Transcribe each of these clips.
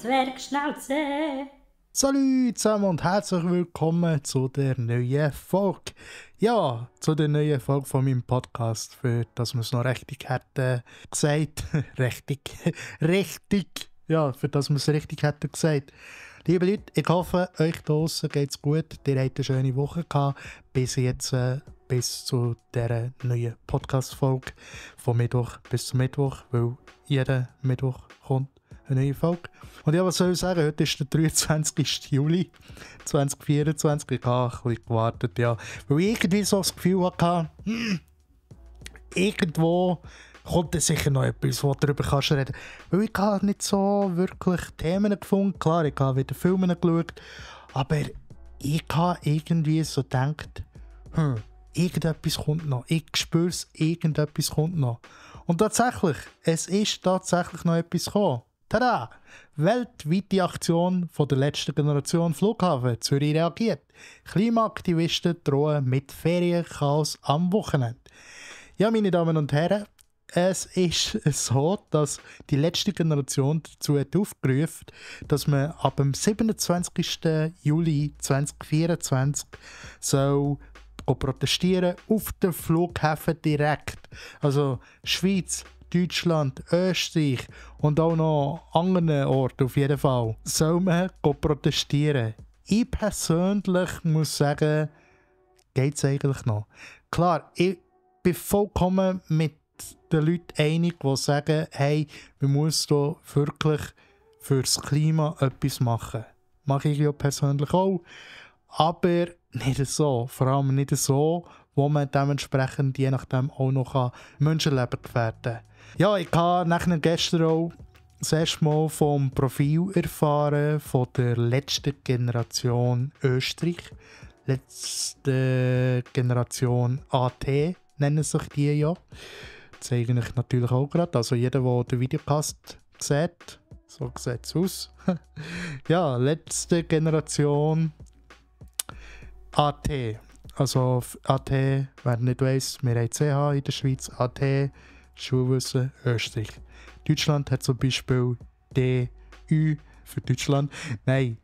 Zwergschnauze. Salut zusammen und herzlich willkommen zu der neuen Folge. Ja, zu der neuen Folge von meinem Podcast, für dass wir es noch richtig hätten gesagt. richtig. Ja, für dass wir es richtig hätten gesagt. Liebe Leute, ich hoffe, euch draussen geht's gut. Ihr habt eine schöne Woche gehabt. Bis jetzt, bis zu dieser neuen Podcast-Folge. Von Mittwoch bis zum Mittwoch, weil jeden Mittwoch kommt eine neue Folge. Und ja, was soll ich sagen? Heute ist der 23. Juli 2024. Ich habe ein bisschen gewartet, ja. Weil ich irgendwie so das Gefühl hatte, irgendwo kommt sicher noch etwas, wo du darüber kannst reden. Weil ich habe nicht so wirklich Themen gefunden. Klar, ich habe wieder Filme geschaut. Aber ich habe irgendwie so gedacht, irgendetwas kommt noch. Ich spüre es, irgendetwas kommt noch. Und tatsächlich, es ist tatsächlich noch etwas gekommen. Tada! Weltweite Aktion von der letzten Generation Flughafen Zürich reagiert. Klimaaktivisten drohen mit Ferienchaos am Wochenende. Ja, meine Damen und Herren, es ist so, dass die letzte Generation dazu hat aufgerufen, dass man ab dem 27. Juli 2024 soll protestieren auf den Flughäfen direkt. Also Schweiz, Deutschland, Österreich und auch noch anderen Orten auf jeden Fall, soll man protestieren. Ich persönlich muss sagen, geht es eigentlich noch. Klar, ich bin vollkommen mit den Leuten einig, die sagen, hey, wir müssen hier wirklich fürs Klima etwas machen. Mache ich ja persönlich auch. Aber nicht so. Vor allem nicht so, wo man dementsprechend je nachdem auch noch Menschenleben gefährden kann. Ja, ich habe nachher gestern auch das erste Mal vom Profil erfahren von der letzten Generation Österreich. Letzte Generation AT nennen sich die ja. Das zeige ich natürlich auch gerade. Also jeder, der den Videocast sieht, so sieht es aus. Ja, letzte Generation AT. Also AT, wer nicht weiss, wir haben CH in der Schweiz, AT, Schulwissen, Österreich. Deutschland hat zum Beispiel DÜ für Deutschland. Nein,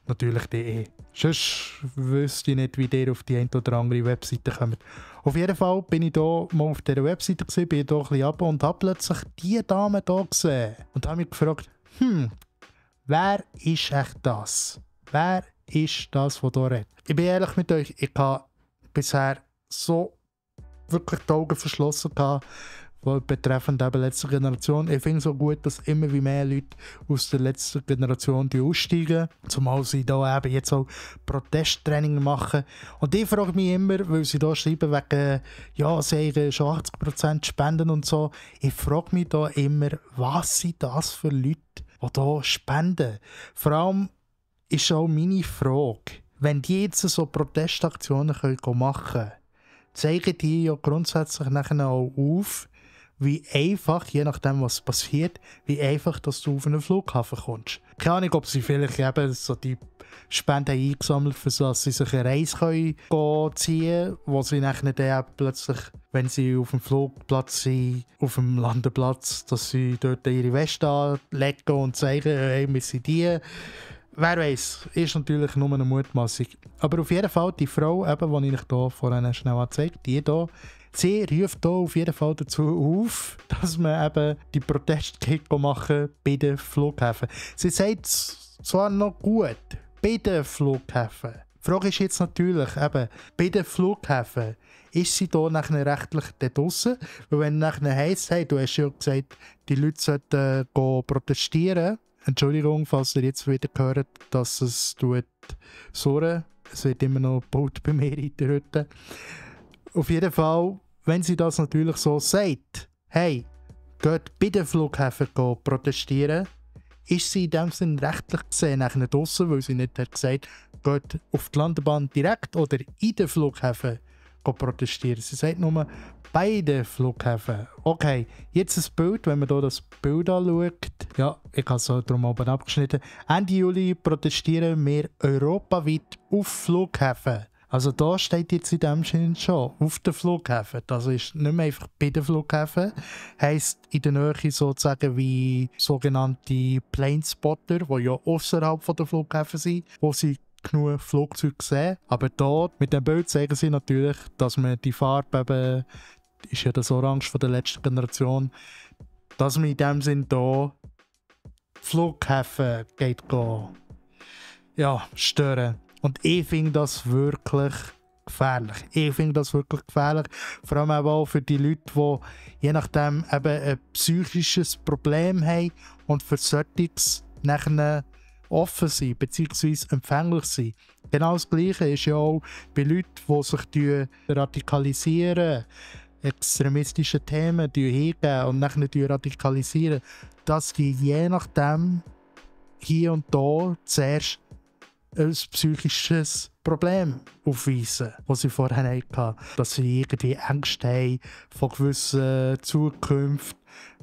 natürlich DE. Sonst wüsste ich nicht, wie ihr auf die eine oder andere Webseite kommt. Auf jeden Fall bin ich hier mal auf dieser Webseite gewesen, bin hier ein bisschen runter und habe plötzlich diese Dame hier gesehen. Und habe mich gefragt, wer ist echt das? Wer ist das, was hier redet? Ich bin ehrlich mit euch, ich habe bisher so wirklich die Augen verschlossen gehabt, betreffend eben letzte Generation. Ich finde es so gut, dass immer wie mehr Leute aus der letzten Generation aussteigen, zumal sie da eben jetzt auch Protesttraining machen. Und ich frage mich immer, weil sie da schreiben wegen, ja, sie haben schon 80% Spenden und so, ich frage mich da immer, was sind das für Leute, die da spenden? Vor allem ist auch meine Frage, wenn die jetzt so Protestaktionen machen können, zeigen die ja grundsätzlich nachher auch auf, wie einfach, je nachdem was passiert, wie einfach, dass du auf einen Flughafen kommst. Keine Ahnung, ob sie vielleicht eben so die Spenden eingesammelt haben, dass sie sich eine Reise ziehen können, wo sie nachher dann plötzlich, wenn sie auf dem Flugplatz sind, auf dem Landeplatz, dass sie dort ihre Weste anlegen und sagen, hey, wir sind die. Wer weiß, ist natürlich nur eine Mutmaßung. Aber auf jeden Fall, die Frau, eben, die ich hier vorhin schnell gezeigt habe, die hier, sie ruft hier auf jeden Fall dazu auf, dass man eben die Proteste machen bei den Flughäfen. Sie sagt zwar noch gut, bei den Flughäfen. Die Frage ist jetzt natürlich, eben, bei den Flughäfen, ist sie hier nachher rechtlich draussen? Weil wenn nachher heisst, hey, du hast ja gesagt, die Leute sollten protestieren. Entschuldigung, falls ihr jetzt wieder hört, dass es surren. Es wird immer noch gebaut bei mir in der Hütte. Auf jeden Fall, wenn sie das natürlich so sagt, hey, geht bei den Flughäfen protestieren, ist sie in dem Sinne rechtlich gesehen nachher draussen, weil sie nicht hat gesagt, geht auf die Landebahn direkt oder in den Flughäfen protestieren. Sie sagt nur bei den Flughäfen. Okay, jetzt ein Bild, wenn man hier das Bild anschaut. Ja, ich habe es so drum oben abgeschnitten. Ende Juli protestieren wir europaweit auf Flughäfen. Also da steht jetzt in dem Sinn schon auf den Flughäfen. Das ist nicht mehr einfach bei den Flughäfen. Heisst in der Nähe sozusagen wie sogenannte Planespotter, die ja außerhalb der Flughäfen sind, wo sie genug Flugzeuge sehen. Aber dort mit dem Bild zeigen sie natürlich, dass man die Farbe eben, ist ja das Orange von der letzten Generation, dass man in dem Sinn hier Flughäfen geht stören. Und ich finde das wirklich gefährlich. Vor allem auch für die Leute, die je nachdem eben ein psychisches Problem haben und für solches nachher offen sind, bzw. empfänglich sind. Genau das Gleiche ist ja auch bei Leuten, die sich radikalisieren, extremistische Themen hingeben und nachher radikalisieren, dass die je nachdem hier und da zuerst ein psychisches Problem aufweisen, das sie vorher hatten. Dass sie irgendwie Ängste haben von gewissen Zukunft,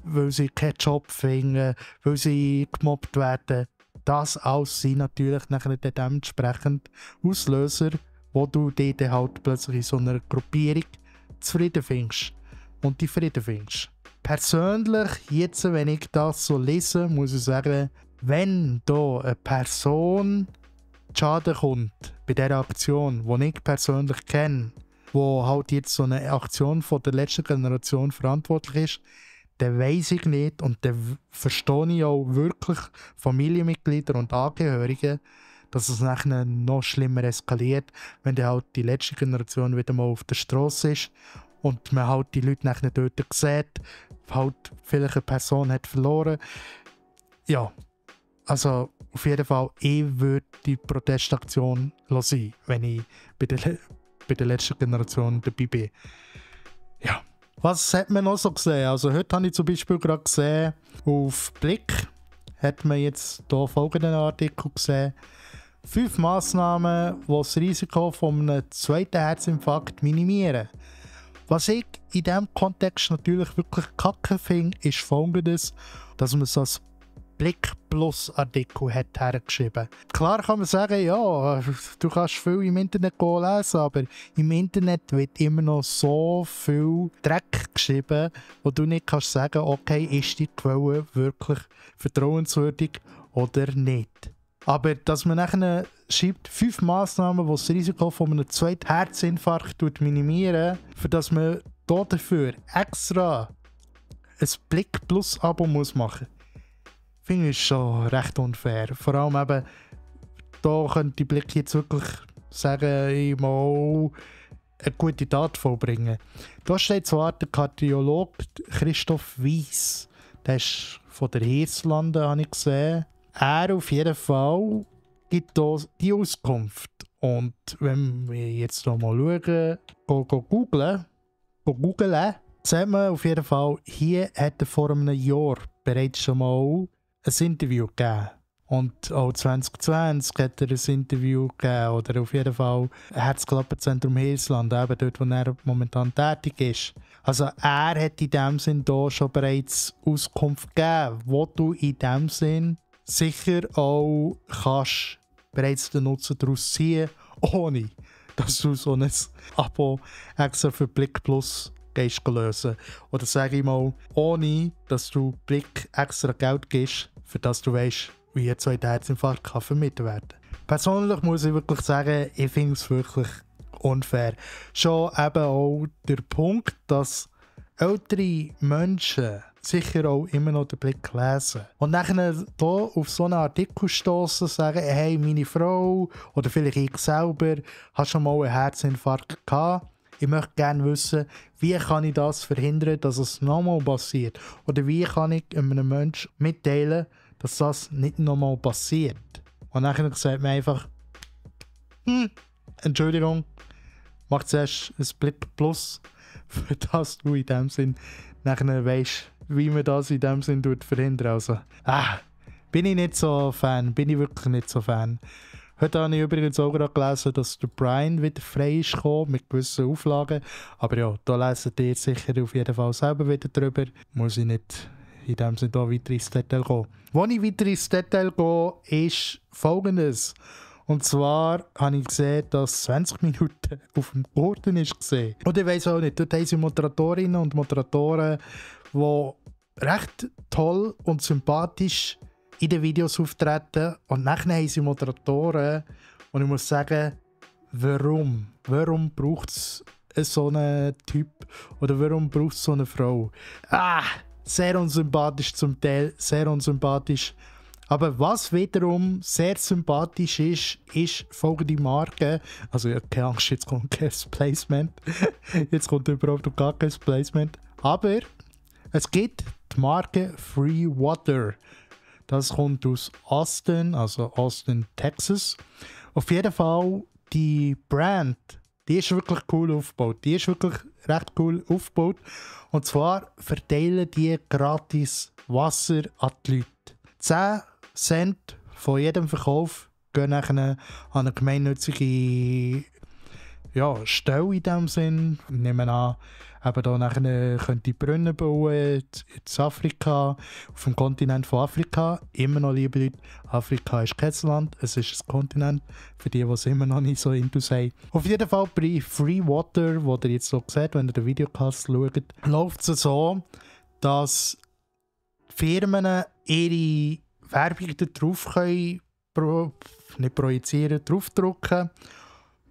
weil sie keinen Job finden, weil sie gemobbt werden. Das alles sind natürlich nachher dementsprechend Auslöser, wo du dich dann halt plötzlich in so einer Gruppierung zufrieden findest und die Frieden findest. Persönlich, jetzt, wenn ich das so lese, muss ich sagen, wenn da eine Person Schaden kommt bei dieser Aktion, die ich persönlich kenne, wo halt jetzt so eine Aktion von der letzten Generation verantwortlich ist, dann weiss ich nicht und dann verstehe ich auch wirklich Familienmitglieder und Angehörige, dass es nachher noch schlimmer eskaliert, wenn dann halt die letzte Generation wieder mal auf der Straße ist und man halt die Leute nachher dort sieht, halt vielleicht eine Person hat verloren. Ja, also auf jeden Fall, ich würde die Protestaktion sein, wenn ich bei der letzten Generation dabei bin. Ja. Was hat man noch so gesehen? Also heute habe ich zum Beispiel gerade gesehen, auf Blick hat man jetzt hier folgenden Artikel gesehen. 5 Massnahmen, die das Risiko von einem zweiten Herzinfarkt minimieren. Was ich in diesem Kontext natürlich wirklich kacke finde, ist folgendes, dass man so als Blick Plus Artikel hat hergeschrieben. Klar kann man sagen, ja, du kannst viel im Internet lesen, aber im Internet wird immer noch so viel Dreck geschrieben, wo du nicht kannst sagen, okay, ist die Quelle wirklich vertrauenswürdig oder nicht. Aber dass man nachher schreibt, 5 Massnahmen, die das Risiko von einem zweiten Herzinfarkt minimieren, für das man dafür extra ein Blick Plus Abo machen muss, finde ich schon recht unfair. Vor allem eben, da könnte die Blick jetzt wirklich sagen, ich mal eine gute Tat vollbringen. Da steht zwar der Kardiologe Christoph Weiss, der ist von der Hirslanden, habe ich gesehen. Er auf jeden Fall gibt hier die Auskunft. Und wenn wir jetzt hier mal schauen, googeln, sieht man auf jeden Fall, hier hat er vor einem Jahr bereits schon mal ein Interview gegeben. Und auch 2020 hat er ein Interview gegeben, oder auf jeden Fall Herzklappenzentrum Hirslanden, eben dort, wo er momentan tätig ist. Also er hat in dem Sinn hier schon bereits Auskunft gegeben, wo du in dem Sinn sicher auch kannst bereits den Nutzen daraus ziehen, ohne dass du so ein Abo extra für Blick Plus gehst lösen. Oder sage ich mal, ohne dass du Blick extra Geld gibst, für das du weißt, wie ein zweiter Herzinfarkt kann vermieden werden. Persönlich muss ich wirklich sagen, ich finde es wirklich unfair. Schon eben auch der Punkt, dass ältere Menschen sicher auch immer noch den Blick lesen. Und dann hier auf so einen Artikel stossen, sagen, hey, meine Frau oder vielleicht ich selber habe schon mal einen Herzinfarkt gehabt. Ich möchte gerne wissen, wie kann ich das verhindern, dass es nochmal passiert? Oder wie kann ich einem Menschen mitteilen, dass das nicht nochmal passiert? Und dann sagt man einfach, Entschuldigung, mach zuerst ein Blick Plus, für das du in dem Sinn nachher weisst, wie man das in dem Sinn verhindern. Also, bin ich nicht so Fan, bin ich wirklich nicht so Fan. Heute habe ich übrigens auch gerade gelesen, dass der Brian wieder frei ist gekommen, mit gewissen Auflagen. Aber ja, da lesen ihr sicher auf jeden Fall selber wieder drüber. Muss ich nicht in dem Sinne weiter ins Detail gehen. Wo ich weiter ins Detail gehe, ist Folgendes. Und zwar habe ich gesehen, dass 20 Minuten auf dem Boden ist gesehen. Und ich weiss auch nicht, dort haben sie Moderatorinnen und Moderatoren, die recht toll und sympathisch in den Videos auftreten. Und nachher haben sie Moderatoren. Und ich muss sagen, warum? Warum braucht es so einen Typ? Oder warum braucht es so eine Frau? Sehr unsympathisch zum Teil, sehr unsympathisch. Aber was wiederum sehr sympathisch ist folgende Marke. Also, ja, keine Angst, jetzt kommt kein Placement. Jetzt kommt überhaupt noch gar kein Placement. Aber es gibt die Marke Free Water. Das kommt aus Austin, also Austin, Texas. Auf jeden Fall, die Brand, die ist wirklich cool aufgebaut. Die ist wirklich recht cool aufgebaut. Und zwar verteilen die gratis Wasser an die Leute. 10 Cent von jedem Verkauf gehen nachher an eine gemeinnützige Stelle in dem Sinn. Ich nehme an, eben da nachher könnte ich Brunnen bauen in Afrika, auf dem Kontinent von Afrika. Immer noch, liebe Leute, Afrika ist kein Land, es ist ein Kontinent, für die es immer noch nicht so intus haben. Auf jeden Fall bei Free Water, wo ihr jetzt so seht, wenn ihr den Videocast schaut, läuft es so, dass Firmen ihre Werbung darauf können, nicht projizieren, draufdrucken.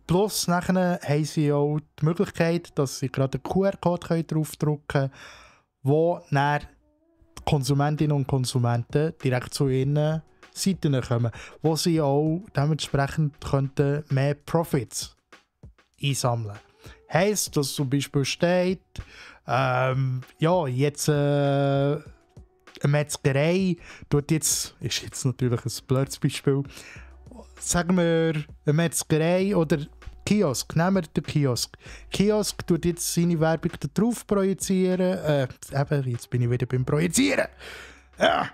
Plus nachher haben sie auch die Möglichkeit, dass sie gerade einen QR-Code draufdrucken können, wo dann die Konsumentinnen und Konsumenten direkt zu ihren Seiten kommen, wo sie auch dementsprechend könnten mehr Profits einsammeln. Heisst, dass zum Beispiel steht, jetzt eine Metzgerei tut jetzt, ist jetzt natürlich ein blödes Beispiel, sagen wir eine Metzgerei oder Kiosk, nehmen wir den Kiosk. Kiosk tut jetzt seine Werbung da drauf projizieren. Jetzt bin ich wieder beim Projizieren. Ja.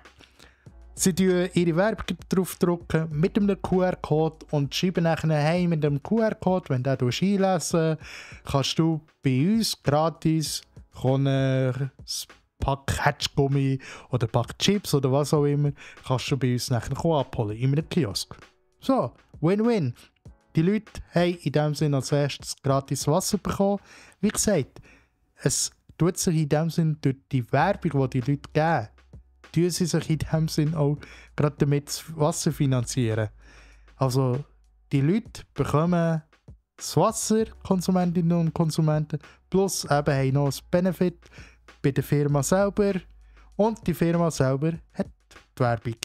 Sie drücken ihre Werbung draufdrucken mit einem QR-Code und schreiben nachher, hey, mit dem QR-Code, wenn du den einlesen kannst du bei uns gratis ein Pack Hatschgummi oder Pack Chips oder was auch immer, kannst du bei uns nachher abholen, in einem Kiosk. So, Win-Win. Die Leute haben in dem Sinne als erstes gratis Wasser bekommen. Wie gesagt, es tut sich in dem Sinne durch die Werbung, die die Leute geben, tun sie sich in dem Sinne auch gerade damit das Wasser finanzieren. Also, die Leute bekommen das Wasser, Konsumentinnen und Konsumenten, plus eben haben noch ein Benefit bei der Firma selber und die Firma selber hat die Werbung.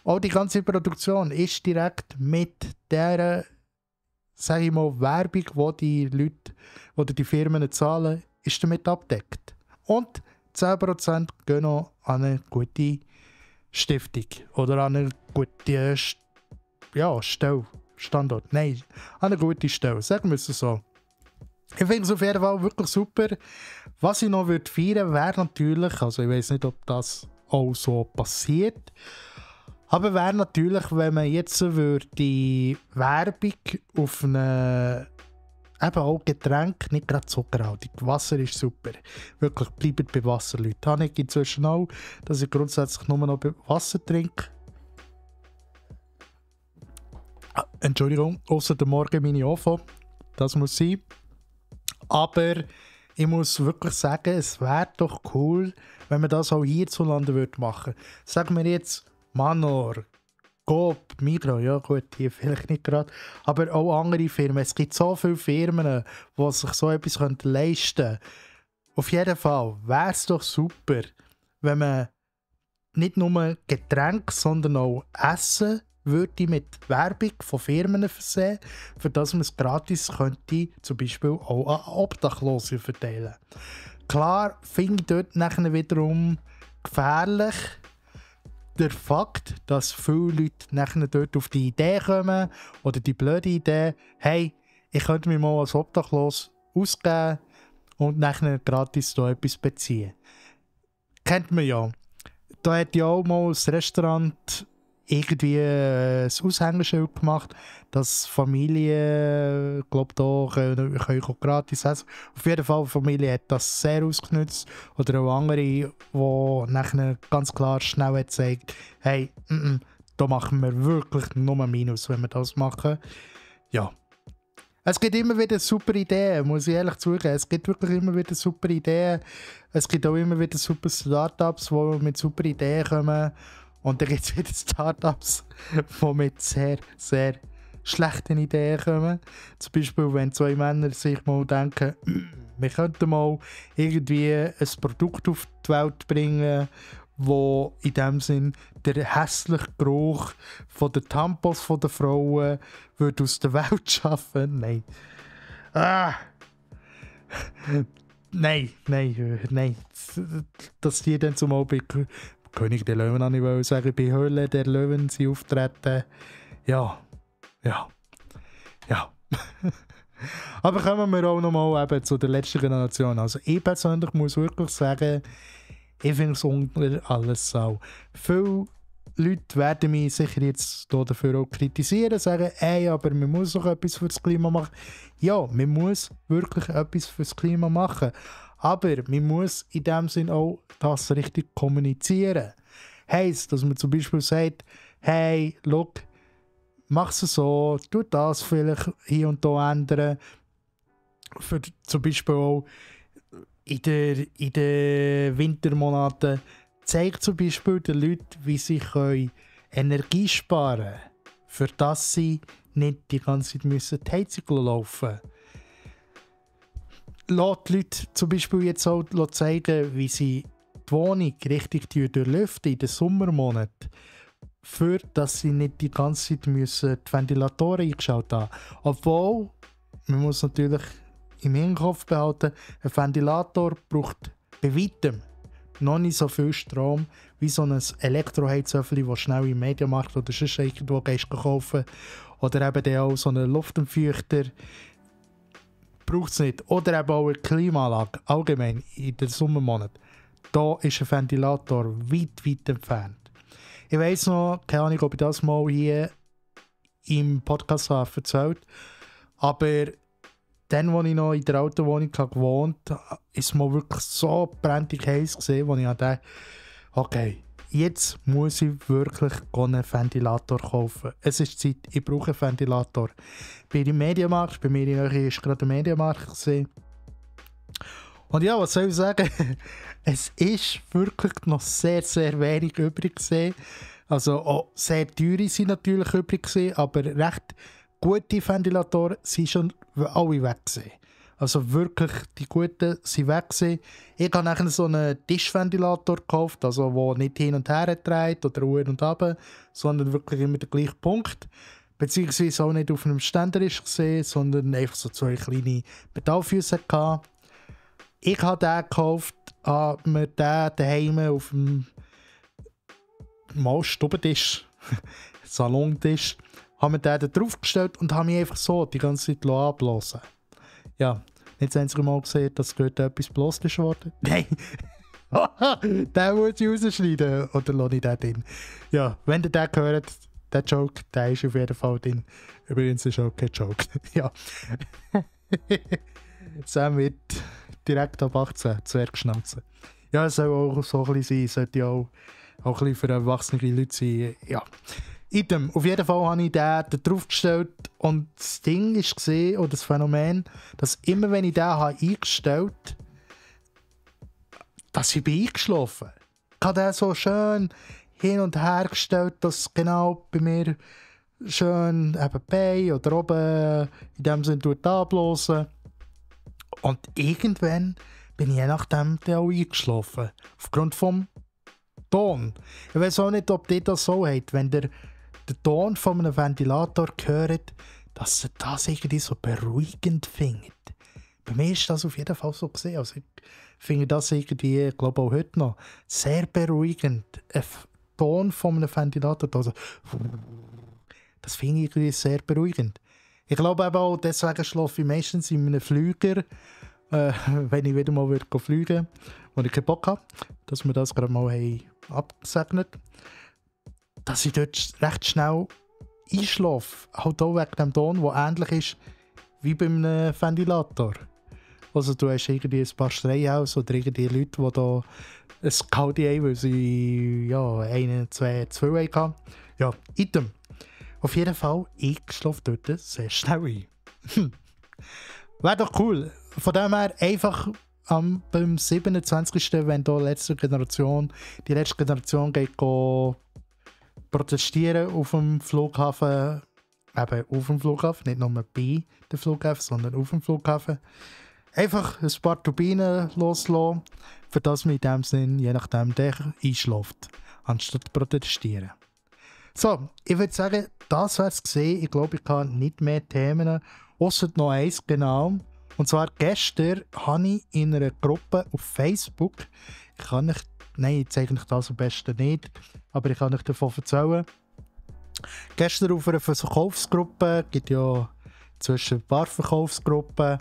Auch die ganze Produktion ist direkt mit der, sage ich mal, Werbung, die die Leute oder die Firmen zahlen, ist damit abdeckt. Und 10% gehen noch an eine gute Stiftung oder an eine gute Stelle, Standort. Nein, an eine gute Stelle, sagen wir es so. Ich finde es auf jeden Fall wirklich super. Was ich noch feiern würde, wäre natürlich, also ich weiß nicht, ob das auch so passiert, aber wäre natürlich, wenn man jetzt die Werbung auf eine eben auch Getränk, nicht gerade zuckerhaltig. Wasser ist super. Wirklich, bleibt bei Wasser, Leute. Habe ich inzwischen auch, dass ich grundsätzlich nur noch Wasser trinke. Entschuldigung, außer der Morgen meine OFO. Das muss sein. Aber ich muss wirklich sagen, es wäre doch cool, wenn man das auch hierzulande machen würde. Sagen wir jetzt Manor, Coop, Migros, ja gut, die vielleicht nicht gerade, aber auch andere Firmen. Es gibt so viele Firmen, die sich so etwas leisten können. Auf jeden Fall wäre es doch super, wenn man nicht nur Getränke, sondern auch Essen würde mit Werbung von Firmen versehen, für das man es gratis könnte, zum Beispiel auch an Obdachlose verteilen. Klar finde ich dort nachher wiederum gefährlich der Fakt, dass viele Leute nachher dort auf die Idee kommen oder die blöde Idee, hey, ich könnte mich mal als Obdachlos ausgeben und nachher gratis da etwas beziehen. Kennt man ja. Da hat ja auch mal das Restaurant irgendwie ein Aushängeschild gemacht, dass Familien, glaube da können gratis essen. Auf jeden Fall, die Familie hat das sehr ausgenutzt. Oder auch andere, die nachher ganz klar schnell gezeigt, hey, da machen wir wirklich nur Minus, wenn wir das machen. Ja. Es gibt immer wieder super Ideen, muss ich ehrlich zugeben. Es gibt wirklich immer wieder super Ideen. Es gibt auch immer wieder super Startups, die mit super Ideen kommen. Und dann gibt es wieder Startups, die mit sehr, sehr schlechten Ideen kommen. Zum Beispiel, wenn zwei Männer sich mal denken, wir könnten mal irgendwie ein Produkt auf die Welt bringen, wo in dem Sinn der hässliche Geruch von den Tampons von den Frauen würde aus der Welt schaffen. Nein. Nein. Dass die dann zumal bei König der Löwen, an ich wollte sagen, bei Höhle der Löwen sie auftreten. Ja. Aber kommen wir auch nochmal eben zu der letzten Generation. Also ich persönlich muss wirklich sagen, ich finde es unter alles Sau. Viele Leute werden mich sicher jetzt dafür auch kritisieren, sagen, ey, aber man muss doch etwas für das Klima machen. Ja, man muss wirklich etwas für das Klima machen. Aber man muss in dem Sinn auch das richtig kommunizieren. Heisst, dass man zum Beispiel sagt, hey, schau, mach es so, tu das vielleicht hier und da ändern. Für zum Beispiel auch in den Wintermonaten zeigt zum Beispiel den Leuten, wie sie Energie sparen können, für das sie nicht die ganze Zeit die Heizung laufen müssen. Lass die Leute zum Beispiel jetzt auch zeigen, wie sie die Wohnung richtig durchlüften in den Sommermonaten, für dass sie nicht die ganze Zeit die Ventilatoren eingeschaltet haben. Obwohl, man muss natürlich im Hinterkopf behalten, ein Ventilator braucht bei weitem noch nicht so viel Strom wie so ein Elektroheizöffel, das schnell im Mediamarkt oder sonst irgendwo kaufen. Oder eben auch so einen Luftentfeuchter. Braucht es nicht. Oder eben auch eine Klimaanlage, allgemein in den Sommermonaten. Da ist ein Ventilator weit entfernt. Ich weiss noch, keine Ahnung, ob ich das mal hier im Podcast habe erzählt, aber dann, als ich noch in der alten Wohnung gewohnt habe, ist es mal wirklich so brennend heiß gesehen, wo ich dachte, okay, jetzt muss ich wirklich einen Ventilator kaufen. Es ist Zeit, ich brauche einen Ventilator. Bei dem Mediamarkt, bei mir in der Nähe war gerade der Mediamarkt gesehen. Und ja, was soll ich sagen? Es ist wirklich noch sehr, sehr wenig übrig gesehen. Also auch sehr teure sind natürlich übrig gesehen, aber recht gute Ventilatoren sind schon alle weg gewesen. Also wirklich, die guten sind weg gewesen. Ich habe nachher so einen Tischventilator gekauft, also der nicht hin und her dreht oder hoch und runter, sondern wirklich immer der gleiche Punkt. Beziehungsweise auch nicht auf einem Ständer ist gesehen, sondern einfach so zwei kleine Metallfüße gehabt. Ich habe den gekauft, habe mir den daheim auf dem Stubentisch, Salontisch, habe mir den da draufgestellt und habe mich einfach so die ganze Zeit anblasen. Ja, jetzt haben sie mal gesehen, dass dort etwas bloß ist worden. Nein! Den muss ich rausschneiden. Oder lasse ich den drin? Ja, wenn ihr den hört, der Joke, der ist auf jeden Fall drin. Übrigens ist auch kein Joke. Ja. Sam wird direkt ab 18 Zwergschnauzen. Ja, es soll auch so ein bisschen sein. Sollte ja auch ein bisschen für erwachsene Leute sein. Ja. Item. Auf jeden Fall habe ich den da draufgestellt und das Ding ist gesehen, oder das Phänomen, dass immer wenn ich den habe eingestellt habe, dass ich bin eingeschlafen. Ich habe den so schön hin und her gestellt, dass genau bei mir schön eben bei oder oben in dem Sinne anblasen. Und irgendwann bin ich je nachdem auch eingeschlafen. Aufgrund vom Ton. Ich weiß auch nicht, ob ihr das so habt, wenn ihr den Ton von einem Ventilator hört, dass ihr das irgendwie so beruhigend findet. Bei mir ist das auf jeden Fall so gesehen. Also ich finde das irgendwie, ich glaube auch heute noch, sehr beruhigend. Ein Ton von einem Ventilator, also, das finde ich irgendwie sehr beruhigend. Ich glaube eben auch, deswegen schlafe ich meistens in einem Flüger, wenn ich wieder mal fliegen würde, wo ich keinen Bock habe, dass wir das gerade mal abgesegnet haben, dass ich dort recht schnell einschlafe. Halt auch wegen dem Ton, der ähnlich ist wie bei einem Ventilator. Also du hast irgendwie ein paar Streihaus oder irgendwie Leute, die da ein Kaldi haben, weil sie 1, 2 zu viel hatten. Ja, item. Auf jeden Fall, ich schlafe dort sehr schnell ein. Wäre doch cool. Von dem her einfach beim 27. wenn da die letzte Generation geht protestieren auf dem Flughafen, eben auf dem Flughafen, nicht nur bei dem Flughafen, sondern auf dem Flughafen. Einfach ein paar Turbinen loslassen, für das man in dem Sinn, je nachdem, der einschläft, anstatt zu protestieren. So, ich würde sagen, das wäre es gesehen. Ich glaube, ich habe nicht mehr Themen, ausser noch eins genau. Und zwar gestern habe ich in einer Gruppe auf Facebook, ich zeige euch das am besten nicht, aber ich kann euch davon erzählen. Gestern auf einer Verkaufsgruppe, es gibt ja zwischen ein paar Verkaufsgruppen,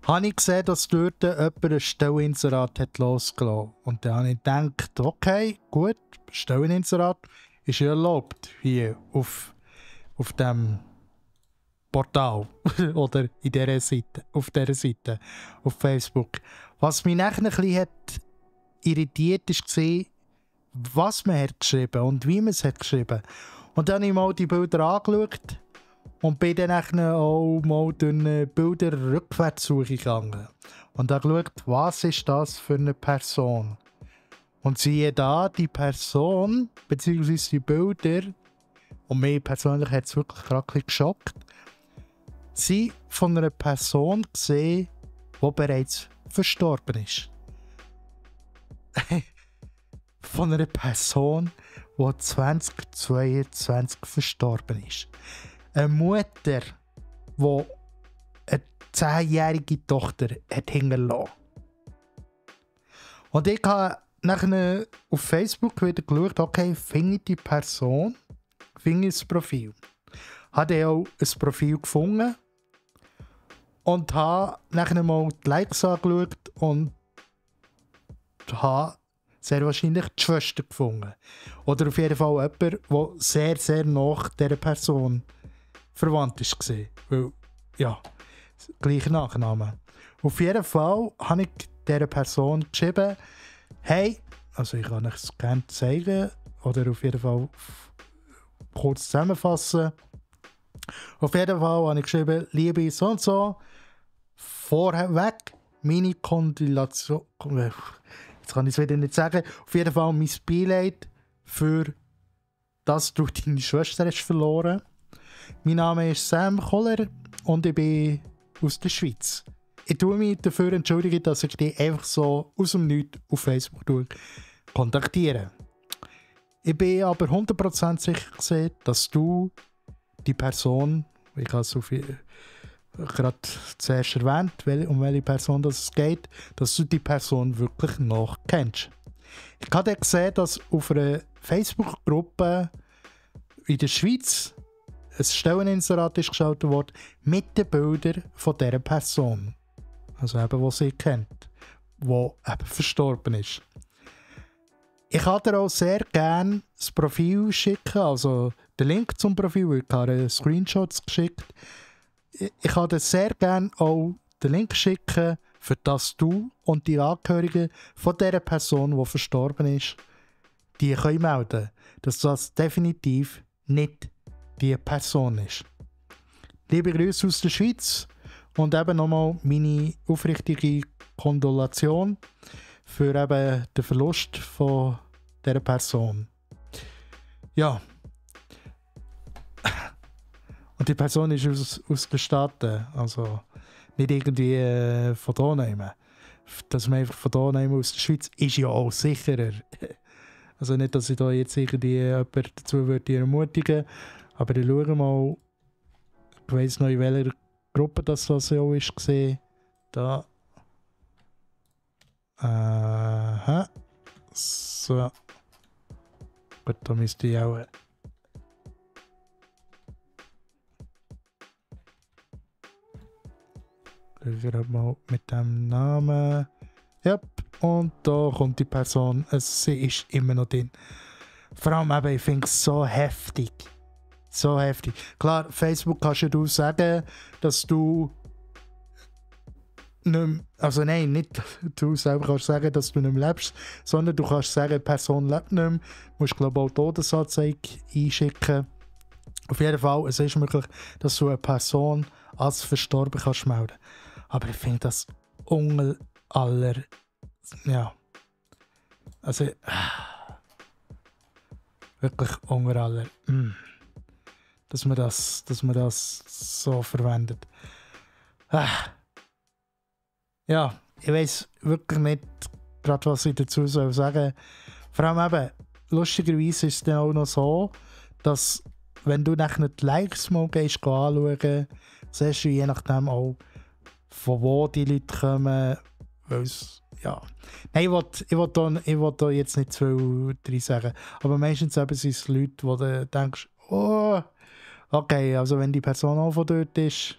habe ich gesehen, dass dort jemand ein Stelleninserat hat losgelassen. Und dann habe ich gedacht, okay, gut, Stelleninserat ist ja erlaubt hier auf dem Portal oder in dieser Seite, auf Facebook. Was mich nachher ein bisschen hat irritiert war, was man hat geschrieben und wie man es hat geschrieben. Und dann habe ich mal die Bilder angeschaut und bin dann auch mal durch eine Bilder-Rückwärtssuche gegangen. Und habe geschaut, was ist das für eine Person. Und siehe da, die Person, beziehungsweise die Bilder, und mich persönlich hat es wirklich gerade ein bisschen geschockt, sie von einer Person gesehen, die bereits verstorben ist. Von einer Person, die 2022 verstorben ist. Eine Mutter, die eine 10-jährige Tochter hat hinterlassen. Und ich habe nachher auf Facebook wieder geschaut, okay, finde ich die Person, finde ich das Profil. Habe auch ein Profil gefunden und habe nachher mal die Likes angeschaut und habe sehr wahrscheinlich die Schwester gefunden. Oder auf jeden Fall jemand, der sehr, sehr nach dieser Person verwandt war. Weil, ja, gleicher Nachname. Auf jeden Fall habe ich dieser Person geschrieben, hey, also ich kann es gerne zeigen, oder auf jeden Fall kurz zusammenfassen. Auf jeden Fall habe ich geschrieben, liebe so und so, vorweg meine Kondilation, jetzt kann ich es wieder nicht sagen, auf jeden Fall mein Beileid für dass du deine Schwester hast verloren. Mein Name ist Sam Koller und ich bin aus der Schweiz. Ich tue mich dafür entschuldigen, dass ich dich einfach so aus dem Nichts auf Facebook kontaktiere. Ich bin aber 100% sicher, dass du die Person, ich habe so viel gerade zuerst erwähnt, um welche Person es geht, dass du die Person wirklich noch kennst. Ich habe dann gesehen, dass auf einer Facebook-Gruppe in der Schweiz ein Stelleninserat ist geschaltet worden mit den Bildern von dieser Person. Also eben, die sie kennt, die eben verstorben ist. Ich kann dir auch sehr gerne das Profil schicken, also den Link zum Profil, weil ich habe Screenshots geschickt. Ich kann dir sehr gerne auch den Link schicken, für das du und die Angehörigen von dieser Person, die verstorben ist, die können melden, dass das definitiv nicht die Person ist. Liebe Grüße aus der Schweiz und eben nochmal meine aufrichtige Kondolation für eben den Verlust von dieser Person. Ja. Und die Person ist aus den Staaten, also nicht irgendwie von da nehmen. Dass man einfach von da nehmen aus der Schweiz ist ja auch sicherer. Also nicht, dass ich da jetzt irgendwie jemanden dazu würde ermutigen, aber ich schaue mal, ich weiss noch, in welcher Gruppe das auch ist gesehen. Da. Aha. So. Gut, da müsste ich auch. Gerade mal mit dem Namen. Ja, und da kommt die Person. Sie ist immer noch drin. Vor allem eben, ich finde es so heftig. So heftig. Klar, Facebook kannst du sagen, dass du mehr, also nein, nicht du selber kannst sagen, dass du nicht mehr lebst, sondern du kannst sagen, die Person lebt nicht mehr. Du musst, glaube ich, auch Todesanzeige einschicken. Auf jeden Fall, es ist möglich, dass du eine Person als verstorben kannst melden. Aber ich finde das unter aller... Ja. Also... wirklich unter aller... dass man das so verwendet. Ja, ich weiss wirklich nicht, gerade was ich dazu soll sagen. Vor allem eben, lustigerweise ist es dann auch noch so, dass wenn du nachher die Likes mal gehst, anschauen, siehst du je nachdem auch, von wo die Leute kommen. Ja. Nein, ich will da jetzt nicht zu viel drin sagen. Aber meistens sind es Leute, wo du denkst, oh, okay, also wenn die Person auch von dort ist,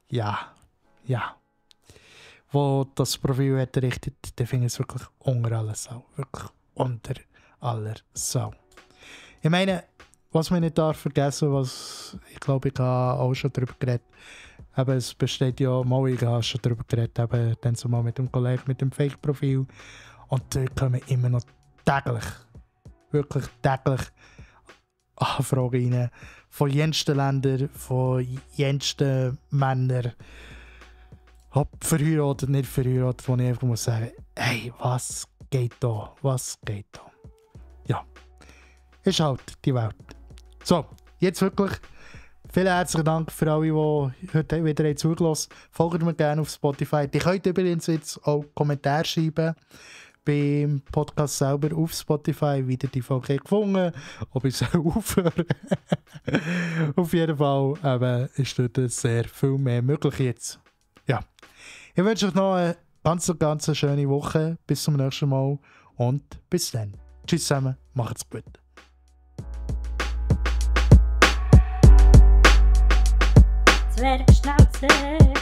ja. Wo das Profil hat errichtet, dann finde ich es wirklich unter aller Sau. Wirklich unter aller Sau. Ich meine, was man nicht darf vergessen, was ich glaube, ich habe auch schon darüber geredet. Aber es besteht ja, ich habe schon darüber geredet, eben dann so mal mit dem Kollegen mit dem Fake-Profil. Und da kommen immer noch täglich, wirklich täglich Anfragen rein. Von jensten Ländern, von jensten Männern. Ob verheiratet, nicht verheiratet, wo ich einfach muss sagen, hey, was geht da? Was geht da? Ja, ist halt die Welt. So, jetzt wirklich vielen herzlichen Dank für alle, die heute wieder zugelassen haben. Folgt mir gerne auf Spotify. Ihr könnt übrigens jetzt auch Kommentare schreiben beim Podcast selber auf Spotify. Wieder die Folge gefunden, ob ich es aufhöre. Auf jeden Fall ist dort sehr viel mehr möglich jetzt. Ja. Ich wünsche euch noch eine ganz schöne Woche. Bis zum nächsten Mal und bis dann. Tschüss zusammen, macht's gut. Zwergschnauze.